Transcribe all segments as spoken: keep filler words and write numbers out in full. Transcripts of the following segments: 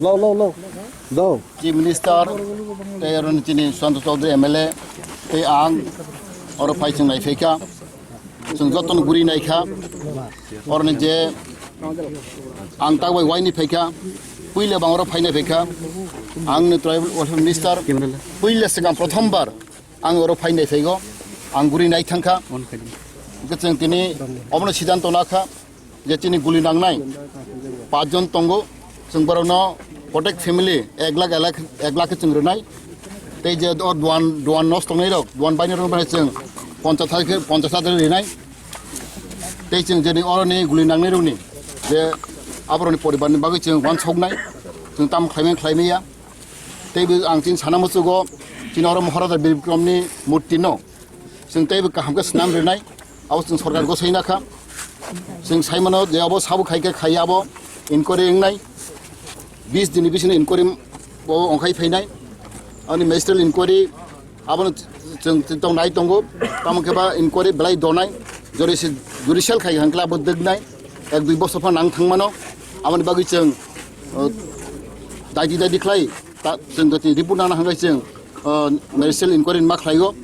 Lo, lo, lo. Do. Chief Minister, tei oro ni chini Sushanta Chowdhury M L A, tei ang oro phai chwng nai phaikha. Chwng jotono guri naikha. Oro ni je ang tak bai waini phaikha. Puila bang oro phaina phaikha. Ang ni Tribal Welfare Minister. Puila swkang prothom bar ang oro phaina phaigo. Ang guri nai thangkha. Hwnkhe chwng tini obono siddhanto nakha. Je chini guli nangnai pachjon tongo, chwng borokno protect family ek lakh, ek lakh, ek lakh khe chwng rwnai. Tei je o duan, duan nosto tongnai rok, duan bainai rok bai chwng ponchash hajar khe, ponchash hajar rwnai. Tei chwng jeni oroni guli nangnai rokni je aborokni poribarni bagwi chwng uansuknai, chwng tamo khlaimani khlaimaya. Tei bo ang chini sana muchugo, chini oro Maharaja Bir Bikramni murti no chwng teibo kaham khe swnam rwnai, abo chwng sorkar gosai nakha. Chwng sai mano je abo sabo khai khe khai abo inquiry wngnai, bis dini bisino inquiry bo ongkhai phainai. Ani magistrate inquiry abono chwng tong nai tongo, tamo khe ba inquiry belai donai, jori se judicial khai hwnkhe abo dwgnai, ek dui bosor phan nang thang mano. Aboni bagwi chwng, uh, daidi daidi khlai ta, chwng jotoni report nana hwnkhe chwng, uh, magistrate inquiry ma khlaio.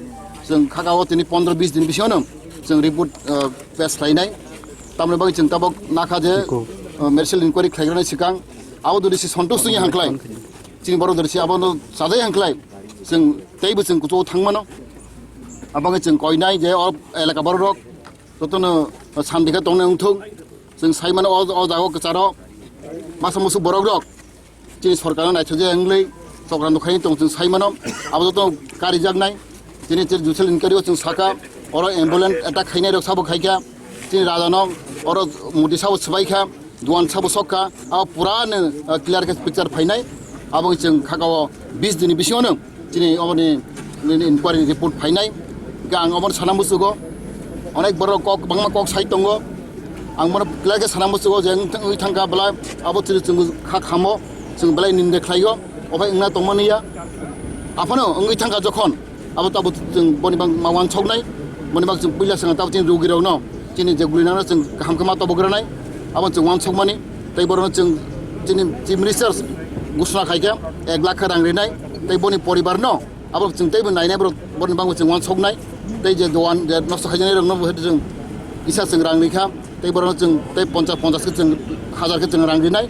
Chwng khaka o tini pondro bis din bisingo no chwng report, uh, pass khlainai. Tamoni bagwi chwng tabok nakha je, uh, magistrate inquiry khlaigrani swkang abo jodi se sontush wngya hwnkhlai, chini borok jodi se abono chajai hwnkhlai, chwng teibo chwng kuchugo thang mano. Aboni chwng koinai je o elaka borok rok jotono sandi khe tongnai wngthung. Chwng sai mano o, o jaga o kwcharo masa musu borok rok chini sorkar no naithokjak wngwi chokranto khaini tong chwng sai mano. Abo joto karijaknai. Chini chwng judicial inquiry o chwng saka, oro ambulance attack khainai rok sabo khaikha, chini raja no oro murti sabo swbaikha, duan sabo sokha, abo pura no, uh, clear khe picture phainai. Abo chwng khaka o bis dini bisingo no chini oboni, nini inquiry report phainai. Hwnkhe ang obono sana muchugo, onek borok kok, bangma kok sai tongo. Ang bono belai khe sana muchugo je wng, wngwi thangkha belai abo chwng, chwng kha khamo, chwng belai ninde khlaio, obo wngna tongmani ya. Aphano wngwi thangkha jokhon, abo tabo chwng boni bang ma uansuknai, boni bang chwng puila swkang tabo chini rugirokno chini je guli nangno chwng kaham khe ma tobok rwnai, abo chwng uansukmani. Tei borokno chwng chini Chief Minister gusna khaikha ek lakh khe rang rinai, tei boni poribarno abo chwng teibo nainai borok, borokni bagwi chwng uansuknai. Tei je dogan je nosto khaijaknai rokno bo chwng kisa chwng rang rikha, tei borokno chwng tei ponchas, ponchas khe chwng, hajar khe chwng rang rinai.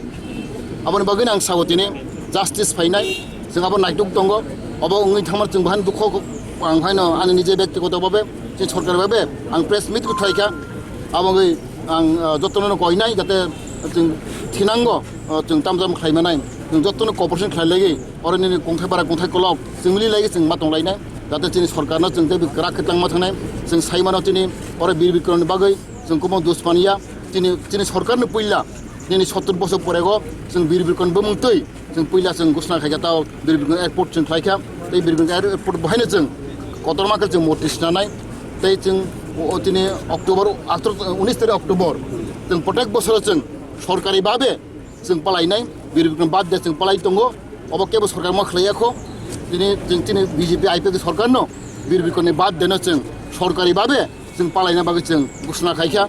Aboni bagwino ang sao tini justice phainai, chwng abo naituk tongo. Obo wngwi thangma chwng bahai dukho, ang haino ani nije byaktigoto bhabe, chini sorkar bhabe ang press meet bo khlaikha. Abo wngwi ang, ah, jotono koinai jate chwng thinango, ah, chwng tam tam khlaimanai, chwng jotono cooperation khlailaiwi. Oro nini kongthai para kongthai kolok chwng mili lai chwng ma tong lainai, jate chini sorkar no chwng tei kwrak khe tangma thangnai. Chwng sai mano chini oro Bir Bikram ni bagwi chwng kubun dus manya. Chini, chini sorkar ni puila nini sottur bosor porego chwng Bir Bikram bumung twi chwng puila chwng gusna khaikha, tao Bir Bikram airport chwng khlaikha. Tei Bir Bikram airport bahaino chwng kotorma khe chwng murti swnanai. Tei chwng o, o chini October, atharo, unis tarik October chwng protek bosoro chwng sorkari babe chwng palainai, Bir Bikram birthday chwng palai tongo, obo kebo sorkar ma khlaiya kho. Tini chwng chini B J P I P F sorkar no Bir Bikram ni birthday no chwng sorkari babe chwng palaina bagwi chwng gusna khaikha.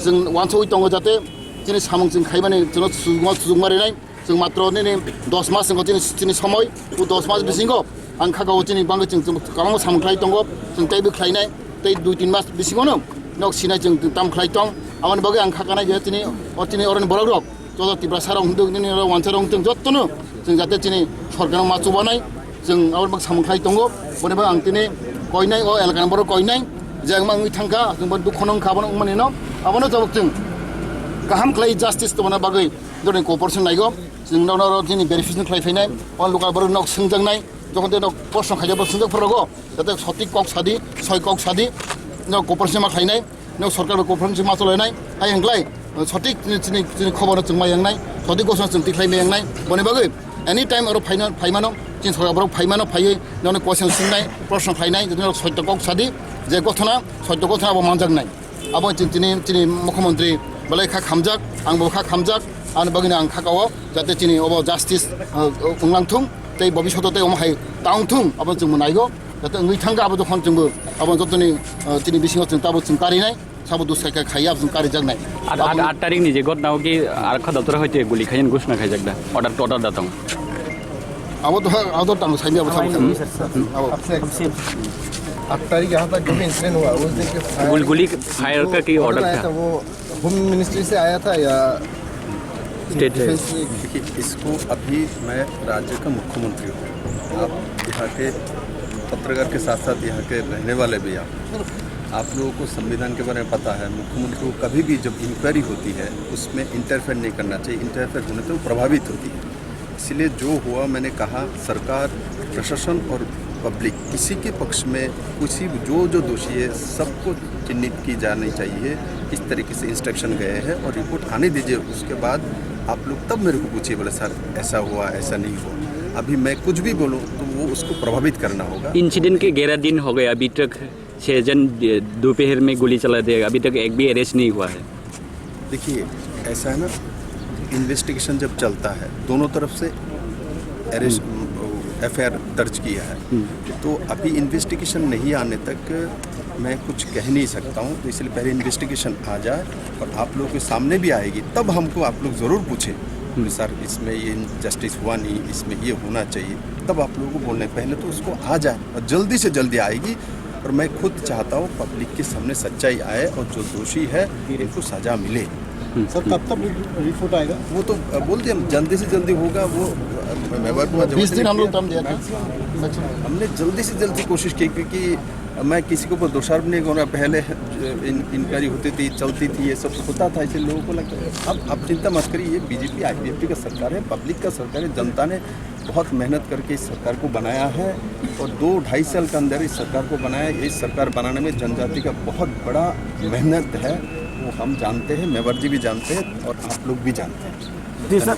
Chwng uansugwi tongo jate chini samung chwng khaimani chwngno sujukma, sujukma rinai. Chwng matro nini dos mas wngkha chini, chini somoi, o dos mas bisingo ang khaka o chini bagwi chwng, chwng kwbangma samung khlai tongo, chwng teibo khlainai, tei dui tin mas bisingono nok sinai chwng tam khlai tong. Aboni bagwi ang khakanai je chini, o chini oroni borok rok, joto Tiprasa rok hwnduk nini oro wansa rok hwnduk jotono chwng jate chini sorkar ma chubanai, chwng aboni bagwi samung khlai tongo. Boni bagwi ang tini koinai o elakani borok koinai je ang ma wngwi thangkha, chwng bo dukho no wngkha abono wngmani no, abono jabok chwng kaham khlai justice tongna bagwi jotoni cooperation naigo. Chwng nok nok chini verification khlai phainai, o local borok nok swngjaknai, jokhon tei nok kosong khaijak bo swngjakphuru rogo, jate sotik kok sadi, soi kok sadi, nok cooperation ma khlainai, nok sorkar bai cooperation ma cholainai, hai hwnklai, sotik chini, chini, chini khobor no chwng ma yangnai, sotik gosno chwng tikhlai ma yangnai, boni bagwi anytime oro phaino, phaimano, chini sorkar borok phaimano, phaiwi nono question swngnai, proshno khlainai, jate nok soito kok sadi, je gothona, soito gothona abo manjaknai. Abo chini, chini, chini mukhyamantri belai kha khamjak, ang bo kha khamjak, ani bagwino ang kha kao, jate chini obo justice, uh, wnglang thung, tei bobishoto tei omo hai tang thung, abo chwng bo naigo, jate wngwi thangkha abo jokhon chwng bo, abo jotoni, uh, chini bisingo chwng tabo chwng karinai, Sabo dos khaika khaiya absong kari jak nai. At at at tarik ni je gotna o ki ar kha dotor hoite guli khayan gusna khaijak da. Order to order da tong. Abo to abo to tang saini abo sabo. Abo. अब से अब से आठ तारीख यहाँ तक जो भी इंसिडेंट हुआ उस दिन के फायर गुलगुली फायर का की ऑर्डर आया था। था वो होम मिनिस्ट्री से आया था या स्टेट है। डिफेंस से? देखिए, इसको अभी मैं राज्य का मुख्यमंत्री हूँ। आप यहाँ के पत्रकार के साथ साथ यहाँ के रहने वाले भी आप। आप लोगों को संविधान के बारे में पता है, मुख्यमंत्री को कभी भी जब इंक्वायरी होती है, उसमें इंटरफेयर नहीं करना चाहिए। इंटरफेयर होने से वो प्रभावित होती है। इसलिए जो हुआ, मैंने कहा, सरकार, प्रशासन और पब्लिक किसी के पक्ष में, किसी जो, जो दोषी है, सबको चिन्हित की जानी चाहिए। इस तरीके से इंस्ट्रक्शन गए हैं और रिपोर्ट आने दीजिए, उसके बाद आप लोग तब मेरे को पूछिए, बोले, "सर, ऐसा हुआ, ऐसा नहीं हुआ।" अभी मैं कुछ भी बोलूँ, तो वो उसको प्रभावित करना होगा। इंसिडेंट के ग्यारह दिन हो गए, अभी तक छह जन दे-, दोपहर में गोली चला दिया, अभी तक एक भी अरेस्ट नहीं हुआ है। देखिए, ऐसा है ना, इन्वेस्टिगेशन जब चलता है, दोनों तरफ से अरेस्ट, हम्म। एफआईआर दर्ज किया है। हम्म। तो अभी इन्वेस्टिगेशन नहीं आने तक मैं कुछ कह नहीं सकता हूँ, तो इसलिए पहले इन्वेस्टिगेशन आ जाए और आप लोगों के सामने भी आएगी, तब हमको आप लोग ज़रूर पूछें कि हम्म। "सर, इसमें ये जस्टिस हुआ नहीं, इसमें ये होना चाहिए", तब आप लोगों को बोलना है। पहले तो उसको आ जाए और जल्दी से जल्दी आएगी। और मैं खुद चाहता हूँ पब्लिक के सामने सच्चाई आए और जो दोषी है, इनको सजा मिले। सर, कब तक रिपोर्ट आएगा? वो तो, अ, बोल दिया, जल्दी से जल्दी होगा। वो, अ, मेवाड़ को बीस दिन हम लोग टाइम दिया था। हमने जल्दी से जल्दी कोशिश की, क्योंकि मैं किसी के ऊपर दोषारोप नहीं करूँगा। पहले इन-, इंक्वायरी होती थी, चलती थी, ये सब होता था, इसलिए लोगों को लगता है। अब, अब चिंता मत करिए, ये बीजेपी आईपीएफटी का सरकार है, पब्लिक का सरकार है, जनता ने बहुत मेहनत करके इस सरकार को बनाया है और दो ढाई साल के अंदर इस सरकार को बनाया। इस सरकार बनाने में जनजाति का बहुत बड़ा मेहनत है, वो हम जानते हैं, मेवाड़ जी भी जानते हैं और आप लोग भी जानते हैं। जी सर।